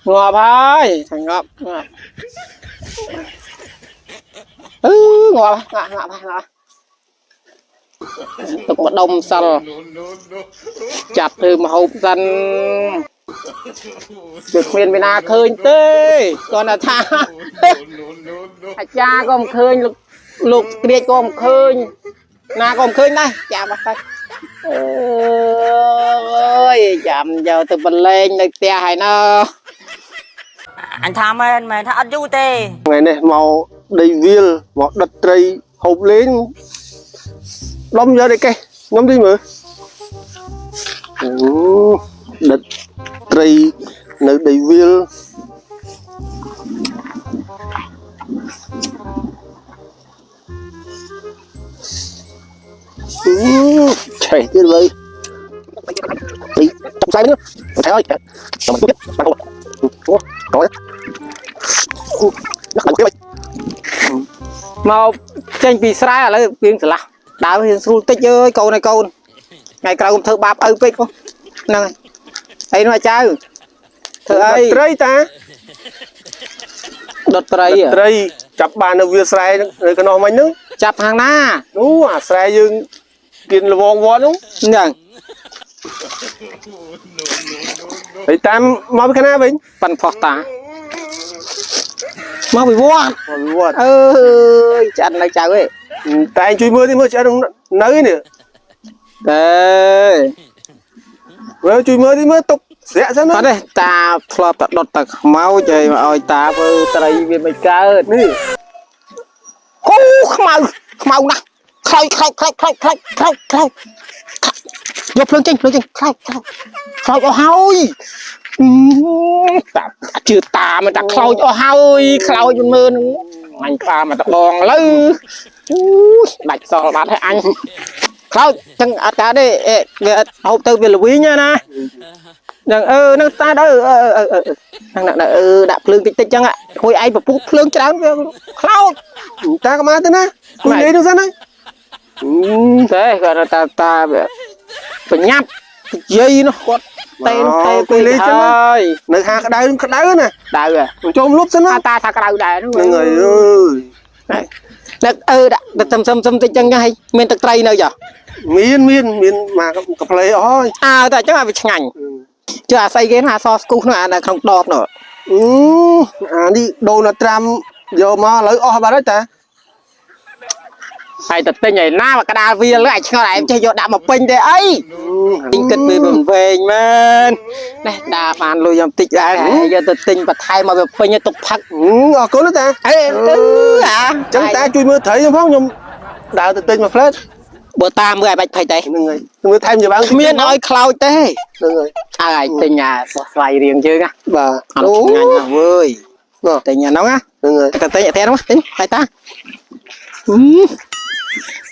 ងាប់ហើយថាងាប់ងាប់អឺងាប់ងាប់ងាប់ងាប់ទុកម្ដុំសិលចាប់ធ្វើមហូបសិនវាគ្មានមានណាឃើញទេគាត់ថាអាចារ្យក៏មិនឃើញលោកលោកក្រៀកក៏មិនឃើញណាក៏មិនឃើញដែរចាំអត់ទៅអើយចាំយកទៅបន្លែងនៅផ្ទះហើយណោះ អញថាមែនមែនថាអត់យូរទេ ថ្ងៃនេះមកដីវាលមកដុតត្រីហូបលេងដុំយកដេកេះខ្ញុំទីមើលអូដុតត្រីនៅដីវាលអូឆេះទៀតលើពីចាប់ផ្សាយនេះតែហើយចាំមិនទៀតបាត់អូអូតអូដាក់មកគេ មកចេញពីស្រែឥឡូវរៀងស្រឡះដើររៀងស្រួលតិចអើយកូនហើយកូនថ្ងៃក្រោយកុំធ្វើបាបឪពេកហ្នឹងហើយអីនោះអាចៅធ្វើអី ត្រីតា ដុតត្រីហ៎ ត្រីចាប់បាននៅវាលស្រែនៅកណ្ដោះមិញហ្នឹង ចាប់ខាងណា អូអាស្រែយើងគៀនលវងវត្តហ្នឹង ហ្នឹង ហើយតាមមកពីខាងណាវិញ ប៉ិនផោះតាមកពីវត្ត មកពីវត្ត អើយឆ្អិននៅចៅឯង តែឯងជួយមើលទីមើលឆ្អិននៅឯនេះ ទេ មើលជួយមើលទីមើលទុកស្រាក់សិនណា អត់ទេតាធ្លាប់តែដុតតែខ្មោចហើយមកឲ្យតាធ្វើត្រីវាមិនកើត នេះ អូខ្មៅខ្មៅណាស់ខ្លោចខ្លោចខ្លោចខ្លោចខ្លោចខ្លោចខ្លោចយកភ្លើងចេញភ្លើងចេញខ្លោចខ្លោចខ្លោចអស់ហើយអឺតាជឿតាមិនតាខ្លោចអស់ហើយខ្លោចមិនមើលនឹងអញក្បាលមកតដងលើអូយដាច់សល់បាត់ហើយអញខ្លោចចឹងអត់កើតទេអេវាអត់ហូបទៅវាល្វីងណានឹងអឺនឹងតាទៅអឺអឺអឺហ្នឹងដាក់អឺដាក់ភ្លើងតិចតិចចឹងហួយឯងពពុះភ្លើងច្រើនវាខ្លោច តាក៏មកទៅណាគួយលេងនោះសិនណា ទេគាត់តាតាវាបញ្ញាប់និយាយនោះគាត់តេនោះតេពេកហើយ នៅហាក្តៅក្តៅណា ដៅហ៎ ចូលលុបសិនណា តាថាក្តៅដែរហ្នឹង ហ្នឹងហើយអើយ ដឹកអឺដាក់ទឹកសឹមសឹមតិចចឹងហើយមានទឹកត្រីនៅចុះ មានមានមានមកកាផ្លេអស់ហើយ អើតែចឹងឲ្យវាឆ្ងាញ់ជឿអាស្អីគេណាអាសស្គូសនោះអានៅក្នុងដបនោះ អឺអានេះដូណាល់ត្រាំយកមកឥឡូវអស់បាត់ហើយតា ហើយទៅទិញឯណាមកក្តារវាលឯងឆ្ងល់ឯងចេះយកដាក់មកពេញទេអីទិញគិតវាមិនវែងមែននេះដាបានលុយយ៉ាងតិចដែរហើយយកទៅទិញបន្ថែមមកវាពេញឲ្យទុកផឹក អរគុណណាតា អេទៅអា ចឹងតាជួយមើលត្រីខ្ញុំផងខ្ញុំដើរទៅទិញមួយផ្លែត បើតាមមើលឲ្យបាច់ភ័យទេ ហ្នឹងហើយមើលថែមច្បាំង គ្មានឲ្យខ្លោចទេ ហ្នឹងហើយ អើឯងទិញអាសោះស្វាយរៀងយើងណា បាទ អត់ឆ្ងាញ់ណាស់វើយ ណោះ ទិញអាហ្នឹងណា ហ្នឹងហើយ តែទិញអាតែហ្នឹងទិញតែតា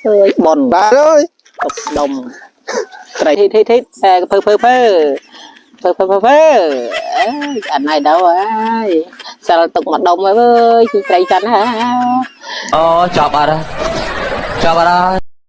អើយបន បាទអើយ ទុកដុំត្រីធីធីធីអែភើភើភើភើភើភើភើអើយអាណៃដល់ហើយសិលទុកមកដុំហើយវើយជីត្រីសិនណា អូចប់អត់ហើយចប់អត់ហើយ